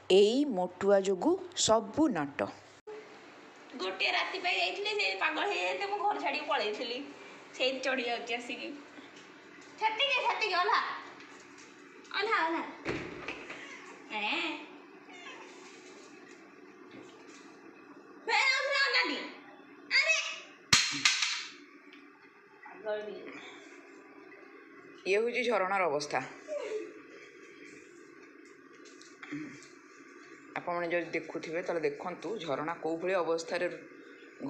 ଏଇ ମୋଟୁଆ ଯୋଗୁଁ ସବୁ ନାଟ। ଗୋଟିଏ ରାତି ପାଇଁ ଯାଇଥିଲି, ସେ ପାଗଳ ହେଇଯାଇଥିଲେ, ମୁଁ ଘର ଛାଡ଼ିକି ପଳେଇଥିଲି। ସେଇଠି ଚଢ଼ି ଯାଉଛି ଆସିକି। ସେତିକି ସେତିକି, ଓହ୍ଲା ଓହ୍ଲା ଓହ୍ଲା। ଫେର ଆଉଥରେ ଅନାନି। ଆରେ ପାଗଳ। ଇଏ ହେଉଛି ଝରଣାର ଅବସ୍ଥା। ଆପଣମାନେ ଯଦି ଦେଖୁଥିବେ ତାହେଲେ ଦେଖନ୍ତୁ ଝରଣା କେଉଁ ଭଳି ଅବସ୍ଥାରେ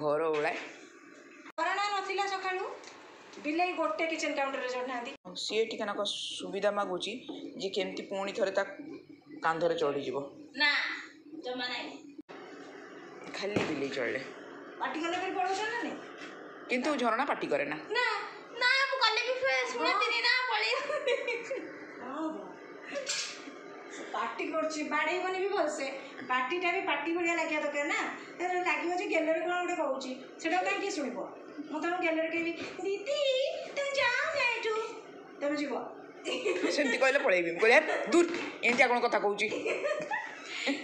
ଘର ଓଳାଏ। ଝରଣା ନଥିଲା ସକାଳୁ, ବିଲେଇ ଗୋଟେ କିଚେନ୍ କାଉଣ୍ଟରରେ ଚଢ଼ୁନାହାନ୍ତି। ସିଏ ଟିକେ ନାକ ସୁବିଧା ମାଗୁଛି ଯେ କେମିତି ପୁଣି ଥରେ ତା କାନ୍ଧରେ ଚଢ଼ିଯିବ। ନା, ଜମା ନାହିଁ। ଖାଲି ବିଲେଇ ଚଢ଼ିଲେ ପାଟି କଲେ ଫେର ପଳଉଛନ୍ତି ନା ନାଇଁ? କିନ୍ତୁ ଝରଣା ପାଟି କରେ ନା। ନା ନା, ମୁଁ କଲେ ବି ଶୁଣନ୍ତିନି ନା, ପଳେଇ। ହଁ, ପାଟି କରୁଛି, ବାଡ଼େଇବନି ବି ଭଲସେ। ପାଟିଟା ବି ପାଟି ଭଳିଆ ଲାଗିବା ଦରକାର ନା। ତାହେଲେ ଲାଗିବ ଯେ ଗେଲରେ କ'ଣ ଗୋଟେ କହୁଛି, ସେଟା କାହିଁକି ଶୁଣିବ? ମୁଁ ତମକୁ ଗେଲରେ କହିବି, ଦିଦି ତମେ ଯାଅ ନା ଏଠୁ, ତମେ ଯିବ? ସେମିତି କହିଲେ ପଳେଇବି। ମୁଁ କହିଲି ଦୂର, ଏମିତିଆ କ'ଣ କଥା କହୁଛି।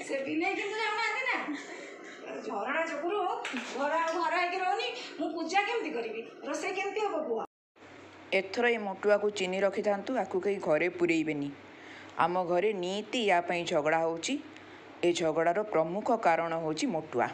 ସେ ବିଲେଇ କିନ୍ତୁ ଯାଉନାହାନ୍ତି ନା। ଝରଣା ଯୋଗୁରୁ ଘର ଆଉ ଘର ହେଇକି ରହୁନି। ମୁଁ ପୂଜା କେମିତି କରିବି? ରୋଷେଇ କେମିତି ହବ କୁହ? ଏଥର ଏ ମୋଟୁଆକୁ ଚିନି ରଖିଥାନ୍ତୁ, ଆକୁ କେହି ଘରେ ପୁରେଇବେନି। ଆମ ଘରେ ନିତି ୟା ପାଇଁ ଝଗଡ଼ା ହେଉଛି। ଏ ଝଗଡ଼ାର ପ୍ରମୁଖ କାରଣ ହେଉଛି ମୋଟୁଆ।